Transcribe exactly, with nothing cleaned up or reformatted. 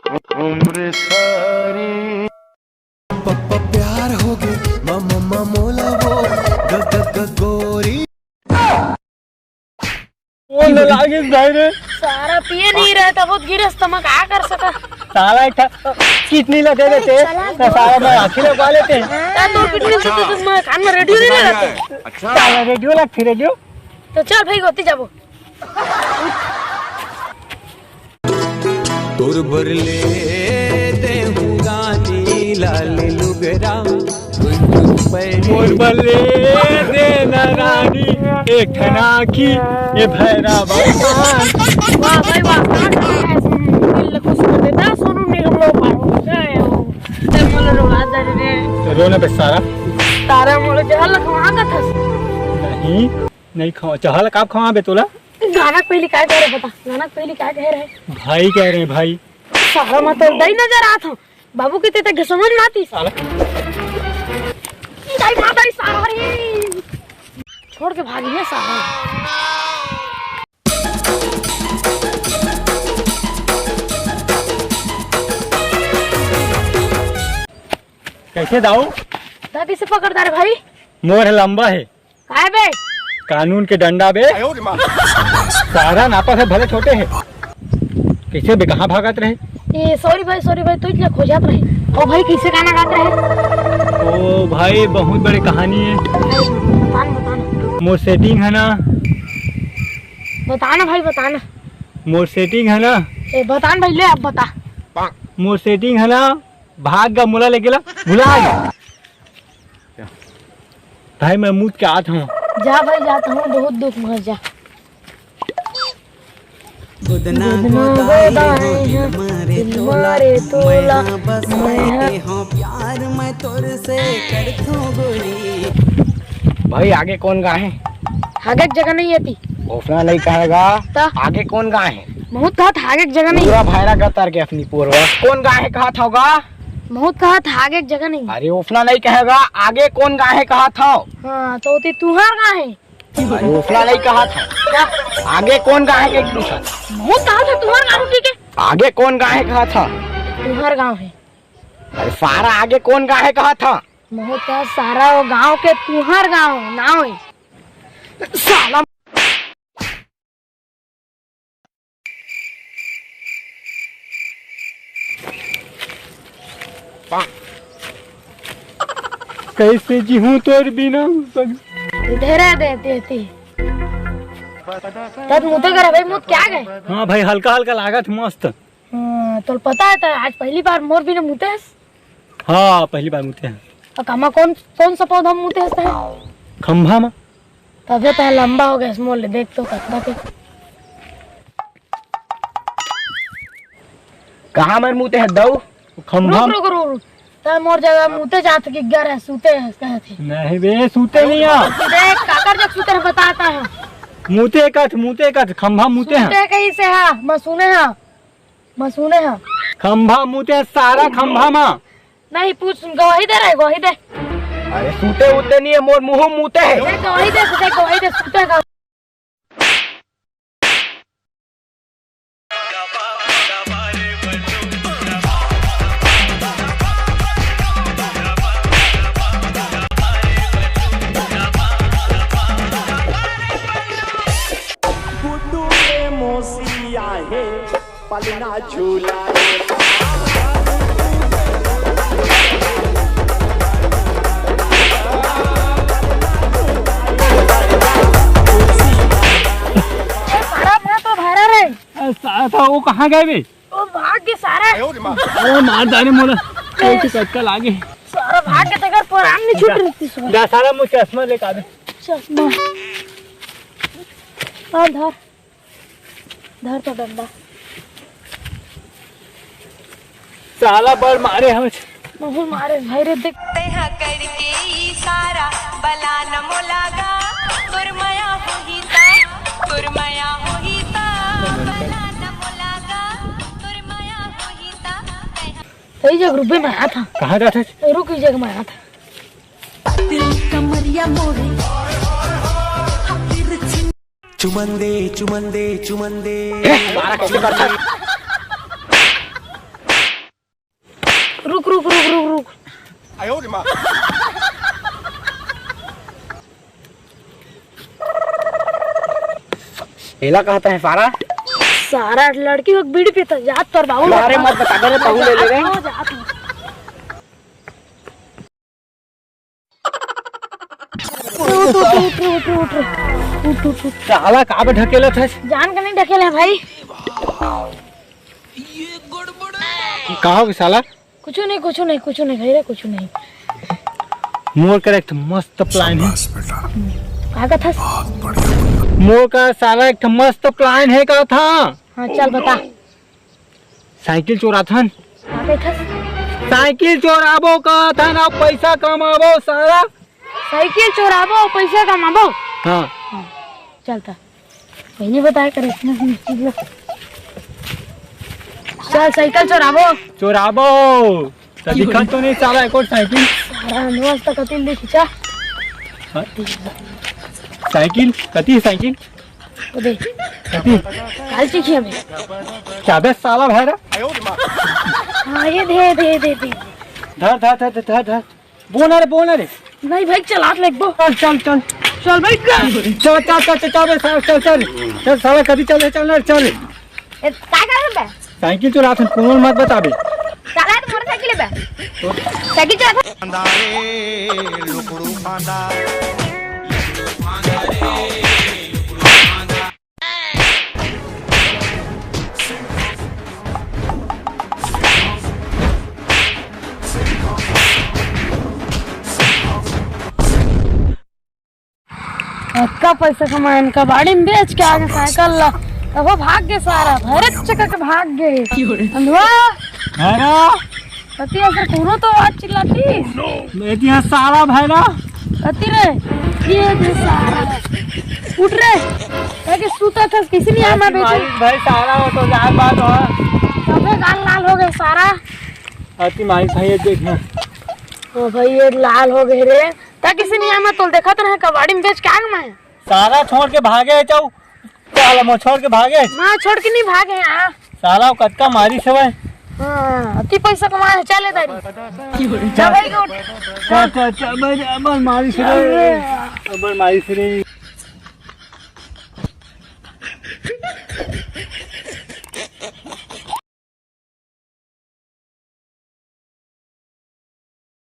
प- प- प्यार हो गे म- म- म- मोला वो ग- ग- ग- गोरी। कौन लागिस भाई रे? सारा पिए नहीं रहे त बहुत गिरस त मैं का कर सका? साला एक ठा किडनी ला दे देते त साला मैं आँखी लगवा लेते। त तोर किडनी से तो मैं कान में रेडियो नहीं रहते। साला रेडियो लगती रेडियो। तो चल भाई गोती जाबो। तोर बर ले देहूं रानी लाल लुगरा। मोर बर ले देना रानी एक ठन आँखी, ए भैरा बाबा। वाह भाई वाह, कहाँ से आया है सोनू? दिल खुश कर देता है सोनू निगम लोग पार हो गए हो। ते मोला रोवा दे रे। तो रो ना बे सारा। तारा मोला जहर लखवा का था। नहीं, नहीं खाओ, जहर का खवा बे तोला। गाना के पहली काय कहे रहे बता, गाना के पहली काय कहे रहे? भाई कहे रहे, भाई। सारा मैं तो दई नजर आत हूँ। बाबू के तेते समझ में आती। साला। दाई माँ दाई सारा रे। छोड़ के भागी है सारा। कैसे दाऊ? दादी से पकड़दार भाई। मोर लंबा है। काय बे? कानून के डंडा बे। सारा नापा से भले छोटे है। कैसे बे, कहाँ भागत रहे? ए, sorry भाई, sorry भाई, तू इतना खोजात रहे। ओ भाई, कैसे गाना गात रहे? ओ भाई, बहुत बड़े कहानी है। बतान, बतान। मोर सेटिंग है ना। बताना भाई, बताना। मोर सेटिंग है ना। ए, बतान भाई, ले अब बता। मोर सेटिंग है ना। भाग गा मोला लेके ला, भुला गा। भाई मैं मूत के आत हूँ। जा भाई जात हूँ, बहुत दुख मर जा। गोदना गोदाए हैं, दिल मारे तोला, मैं बस मैं हाँ प्यार मैं तोर से करथूं गोरी। भाई आगे कौन गा है? आगे एक जगह नहीं आती। ओफना नहीं कहेगा। ता? आगे कौन गा है? बहुत कहा था आगे एक जगह नहीं। पूरा भाईरा गतर के अपनी पोरवा। कौन गा है कहा था होगा? महूँ कहा था आगे एक जगह नहीं। अरे ओफना नहीं कहेगा, आगे कौन गा है कहा था? हाँ, तो ते तुहार गा है। अरे ओफना नहीं कहा था। क्या? आगे कौन गा है के पूछा? महूँ कहा था तुहार गा है, ठीक है। आगे कौन गा है कहा था? तुहार गाँव है। अरे सारा आगे कौन गा है कहा था? महूँ कहा सारा वो गाँव के तुहार गाँव नाव है। साला कैसे जीहूं तोर बिना? इधर आ दे, दे, दे। तब मुते करे भाई, मुत क्या गए? हाँ भाई, हल्का हल्का लागत मस्त। हाँ, तो पता है, तो आज पहली बार मोर बिना मुते हस? हाँ, पहली बार मुते हैं। और कामा कौन, कौन सा पौधा मुते हस तैं? खंभा में। तभे तैं लंबा हो गया, मोर ले देख तो कतरा के। कहाँ मर मुते है दऊ? खंभा। रुक, रुक, रुक, रुक। तैं मोर जगह मुते जात कि गर है, सूते है, कहत है। नहीं बे, सूते नहीं है। देख, काकर जग सूते है, बताता है। मुते कथ, मुते कथ, खंभा मुते हैं। सूते कहीं से है, मैं सुने हैं। मैं सुने हँव। खंभा मुते सारा खंभा मा। नहीं पूछ, गवाही दे रहे, गवाही दे। अरे सूते उते नहीं है, मोर मुँह मुते है। दे गवाही दे, दे गवाही दे, सूते का। गुड्डू के मौसी आहे। पलना झूला रे। ए, सारा मैं तो भरा रे। ए, सारा था, वो कहाँ गए बे? वो भाग के सारा। अरे मार डाले मोला। कोई तो कटका लागे। सारा भाग के तेकर परान नहीं छूट रही थी सुबह। जा सारा मुझे चश्मा लेकर आ दे। चश्मा। हाँ, धर। धर तो डंडा। साला बड़ मारे हम। बहुत मारे भाई रे, देख। तेहा करके इशारा, बलान मोला गा, तोर मया होही ता, तोर मया होही ता, बलान मोला गा, तोर मया होही ता, तेहा। सही जगह रुक बे, मैं आया था। कहाँ जाता है? रुक, इस जगह मैं आया था। दिल कमरिया मोरे। चुमन दे, चुमन दे, चुमन दे। ए, सारा कैसे करता है? एला कहत हे सारा। सारा लड़की हो बीड़ी पीता जात तोर बाबू। अरे मत बता दे रे, तहूँ ले ले रे। हो जात। उठ, उठ, उठ, उठ, उठ, उठ, उठ, उठ, उठ। साला का बे ढकेलत हस? जान के नहीं ढकेले भाई। का हो साला? कुछ नहीं, कुछ नहीं, कुछ नहीं भाई रे, कुछ नहीं। मोर कर एक ठो मस्त प्लान हे। का कथस? मोर का साला एक ठो मस्त प्लान हे का था? हाँ, चल बता। साइकिल चोराथन। का कथस? साइकिल चोराबो कथन, अब पैसा कमाबो साला। साइकिल चोराबो, पैसा कमाबो। हाँ। हाँ, चलता। पहले बताया करे इतना से मुश्किल लो। चल, साइकिल चोराबो। चोराबो। तो दिखत तो नहीं साला, एक और साइकिल। सारा नोस तक कतिल दे खींचा। हाँ। साइकिल, कति हे साइकिल? वो दे। कति? काल चीखी हमें। क्या बे साला भाई रे? हाँ, ये दे, दे, दे, दे। धर, धर, धर, धर, धर। बोना रे, बोना रे। नहीं भाई, चलात ले बो। चल, चल, चल। चल भाई, चल। चल, चल, चल, चल, चल, चल, चल। चल, साला, कभी चल, चल ना, चल। ए, काय कर बे? साइकिल चोराथन, कोनो मत बताबे। साला, तो मोटरसाइकिल हे बे। साइकिल चोराथन। अतका पैसा कमाए, कबाड़ी में बेच के आगे साइकिल ला। तभो भाग गे सारा, भैरत चक्कर के भाग गे। अंधवा। अरे। कति अइसे कोनो तो आवाज चिल्लातिस। ए दे साला भाई रे। कति रे? ए दे साला। उठ रे। ए के सुतत हस, किसी नहीं आमा बेटे। मालिक भाई साला, वो तो जात बात हो। सबे गाल लाल हो गे सारा। अति मालिक भाई, ये देख ना। ओ भाई, ये लाल हो गे रे। ता किसी नहीं आमा तोल देखत रहे, कबाड़ी में बेच के आगे मैं। साला छोड़ के भागे हे, चल। साला मोर छोड़ के भागे। माँ छोड़ के नहीं भागे, हाँ। साला वो कतका मारिस हवय। हाँ, अति पैसा कमाए हे, चल ए दारी। चल भाई, उठ। चल, चल, चल, भाई, अब्बड़ मारिस रे। अरे। अब्बड़ मारिस रे।